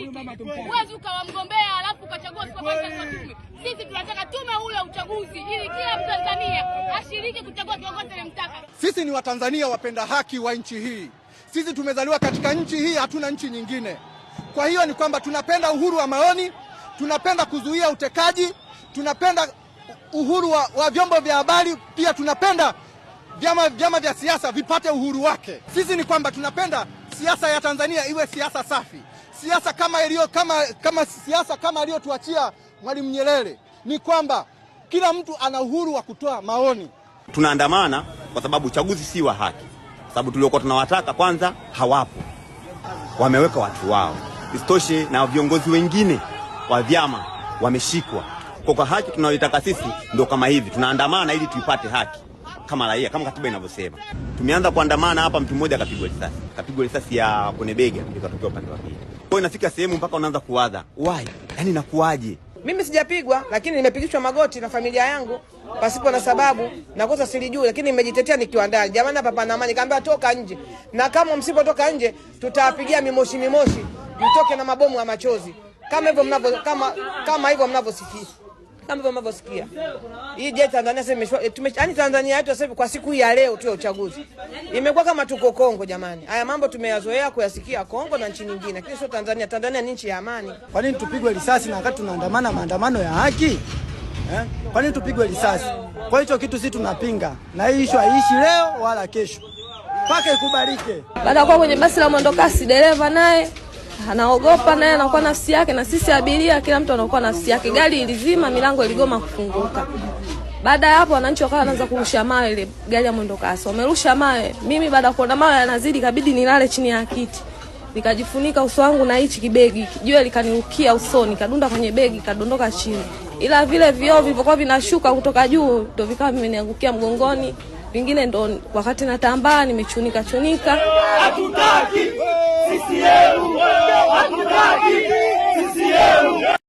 Washiriki. Huwezi ukawa mgombea alafu ukachagua supervisors wa tume. Sisi tunataka tume huru ya uchaguzi ili kila Mtanzania ashiriki kuchagua kiongozi anayemtaka. Sisi ni Watanzania wapenda haki wa nchi hii. Sisi tumezaliwa katika nchi hii, hatuna nchi nyingine. Kwa hiyo ni kwamba tunapenda uhuru wa maoni, tunapenda kuzuia utekaji, tunapenda uhuru wa vyombo vya habari, pia tunapenda vyama vya siasa vipate uhuru wake. Sisi ni kwamba tunapenda siasa ya Tanzania iwe siasa safi, siasa kama iliyo kama siasa kama aliyotuachia Mwalimu Nyerere, ni kwamba kila mtu ana uhuru wa kutoa maoni. Tunaandamana kwa sababu uchaguzi si wa haki, sababu tuliokuwa tunawataka kwanza hawapo, wameweka watu wao. Isitoshe na viongozi wengine wa vyama wameshikwa. Kwa haki tunayoitaka sisi ndio kama hivi, tunaandamana ili tuipate haki kama raia, kama katiba inavyosema. Tumeanza kuandamana hapa, mtu mmoja akapigwa risasi, kapigwa risasi ya kwenye bega, ikatokea upande wa pili. Kwa hiyo inafika sehemu mpaka unaanza kuwaza why, yani inakuwaje? Mimi sijapigwa, lakini nimepigishwa magoti na familia yangu pasipo na sababu, na kosa silijui, lakini nimejitetea nikiwa ndani. Jamani, hapa pana amani. Kaambia toka nje, na kama msipotoka nje tutawapigia mimoshi mimoshi, mtoke na mabomu ya machozi, kama hivyo mnavyo kama hivyo mnavyosikia, kama hivyo mnavyosikia. Hii je, Tanzania sasa yaani Tanzania yetu sasa hivi kwa siku hii ya leo tu ya uchaguzi imekuwa kama tuko Kongo jamani. Haya mambo tumeyazoea kuyasikia Kongo na nchi nyingine, lakini sio Tanzania. Tanzania ni nchi ya amani. Kwa nini tupigwe risasi na wakati tunaandamana maandamano ya haki? Eh? Kwa nini tupigwe risasi? Kwa hicho kitu sisi tunapinga, na hii issue haiishi leo wala kesho, mpaka ikubalike. Baada ya kuwa kwenye basi la mwendokasi, dereva naye anaogopa, naye anakuwa nafsi yake, na sisi abiria, kila mtu anakuwa nafsi yake. Gari ilizima, milango iligoma kufunguka. Baada ya hapo, wananchi wakawa wanaanza kurusha mawe ile gari ya mwendokasi, wamerusha mawe. Mimi baada ya kuona mawe yanazidi, kabidi nilale chini ya kiti, nikajifunika uso wangu na hichi kibegi, jua likanirukia usoni, kadunda kwenye begi, kadondoka chini, ila vile vioo vilivyokuwa vinashuka kutoka juu ndo vikawa vimeniangukia mgongoni, vingine ndo wakati natambaa nimechunika chunika. Hatutaki CCM, hatutaki CCM.